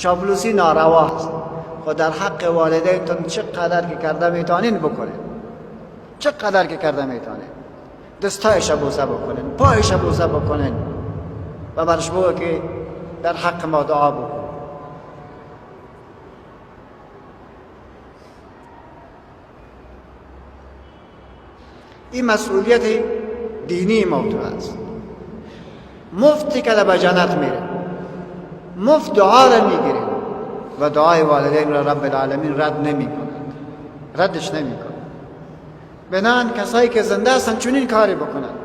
چاپلوسی ناروا است. خود در حق والدینتون چقدر که کرده میتونین بکنین، چقدر که کرده میتونین، دستایش بوسه بکنین، پایش بوسه بکنین و برش بگو که در حق ما دعا بکن. این مسئولیت دینی ما تو است. مفتی که به جنت میره، مفت دعا را میگیره و دعای والدین را رب العالمین رد نمی کند، ردش نمی کند. بنان کسایی که زنده هستند چنین کاری بکنند.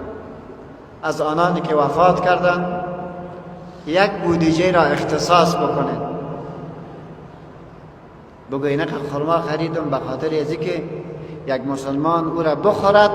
از آنانی که وفات کردند یک بودجه را اختصاص بکنند، بگو اینقدر خرما خریدم به خاطر از اینکه یک مسلمان او را بخورد.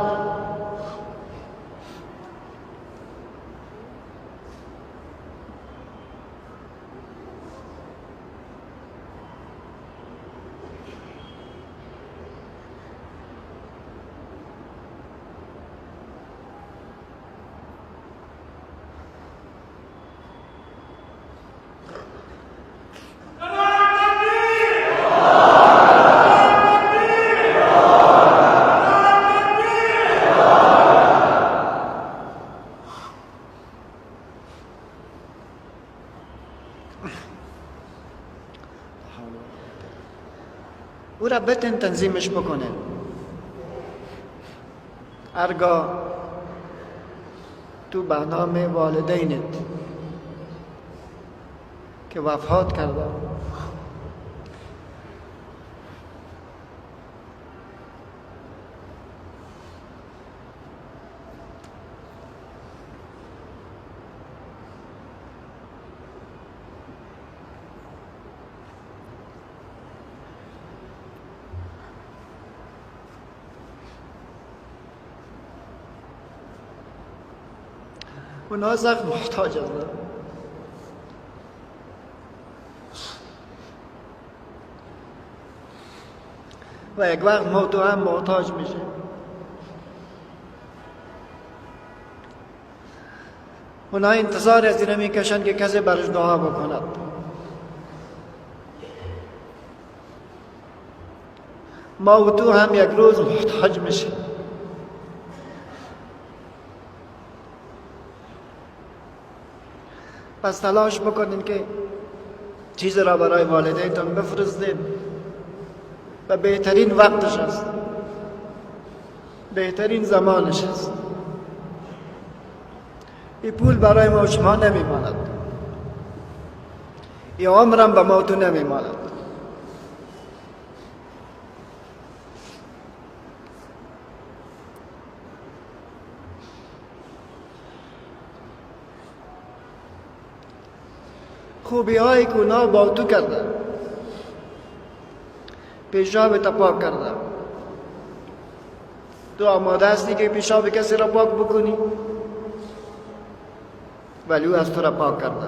او را بتن تنظیمش بکنه. ارگاه تو به نام والدینت که وفات کرده اونها زخم محتاج هستند. و یک وقت ما تو هم محتاج میشه. اونها انتظار از این میکشن که کسی برش دعا بکند. ما و تو هم یک روز محتاج میشه. پس تلاش بکنین که چیز را برای والدینتون بفرستین و بهترین وقتش است، بهترین زمانش است. این پول برای ما و شما نمیماند، این عمرم به ما تو نمیماند. خوبی هایی که اونا با تو کرده، پیشاب تا پاک کرده، تو آماده هستی که پیشاب کسی را پاک بکنی؟ ولی او از تو را پاک کرده.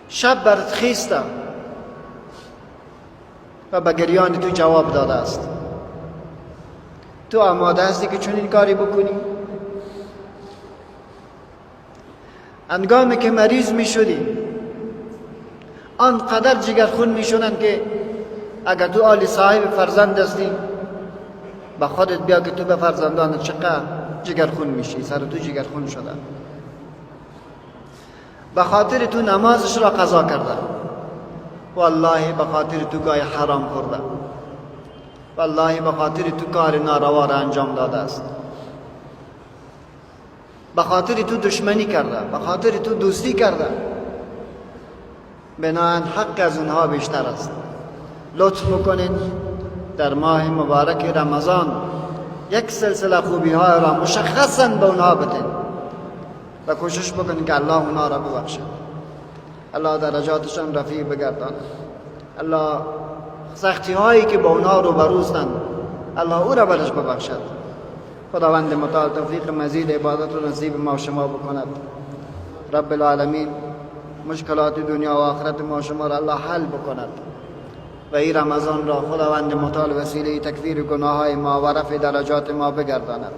شب برات خیسته و به گریان تو جواب داده است. تو آماده هستی که چنین کاری بکنی؟ هنگامی که مریض می شدی آنقدر جگرخون می شدن که اگر تو آل صاحب فرزند هستی به خودت بیا که تو به فرزندان چقدر جگرخون میشی، سر تو جگرخون شده. به خاطر تو نمازش را قضا کرده، والله به خاطر تو گای حرام خورده، والله به خاطر تو کار ناروا را انجام داده است، به خاطر تو دشمنی کرده، به خاطر تو دوستی کرده. بنابراین حق از اونها بیشتر است. لطف بکنین در ماه مبارک رمضان یک سلسله خوبی ها را مشخصا به اونها بدین و کوشش بکنین که الله اونها را ببخشد، الله درجاتشان رفیع بگرداند، الله سختی هایی که با اونها روبروستند الله او را برش ببخشد. خداوند متعال توفیق مزید عبادت را نصیب ما شما بکند. رب العالمین مشکلات دنیا و آخرت ما شما را الله حل بکند و این رمضان را خداوند متعال وسیله تکفیر گناه های ما و رفع درجات ما بگرداند.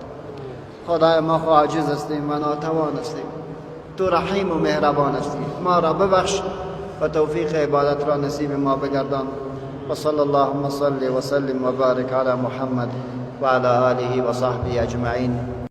خدای ما خو عاجز هستیم و ناتوان هستیم، تو رحیم و مهربان هستی، ما را ببخش و توفیق عبادت را نصیب ما بگردان. و صلی اللهم صل و سلم و بارک علی محمد و علی آله و صحبه اجمعین.